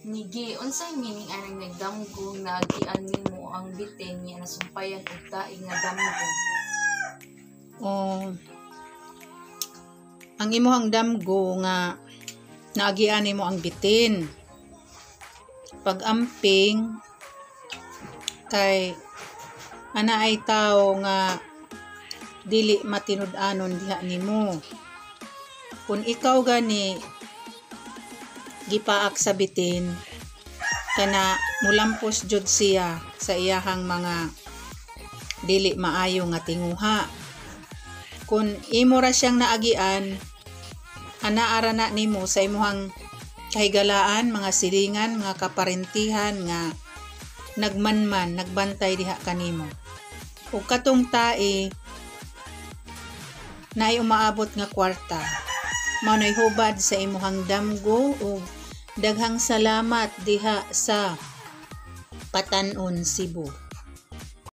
Miggy, unsay meaning anang nagdamgo naagian nimo ang bitin nya nasumpayan og tae nga damgo? O ang imuhang damgo nga naagian nimo ang bitin. Pag-amping kay ana ay tawo nga dili matinud-anon diha nimo. Kung ikaw gani gipaak sa bitin, kana mulampos jud siya sa iyahang mga dili maayo nga tinguha. Kung imo ra siyang naagian, anaa ra na nimo sa imuhang kahigalaan, mga silingan, mga kaparentihan nga nagmanman, nagbantay diha kanimo. Ug katong tae naay umaabot nga kwarta. Mao nay hubad sa imuhang damgo ug daghang salamat diha sa Patanon, Cebu.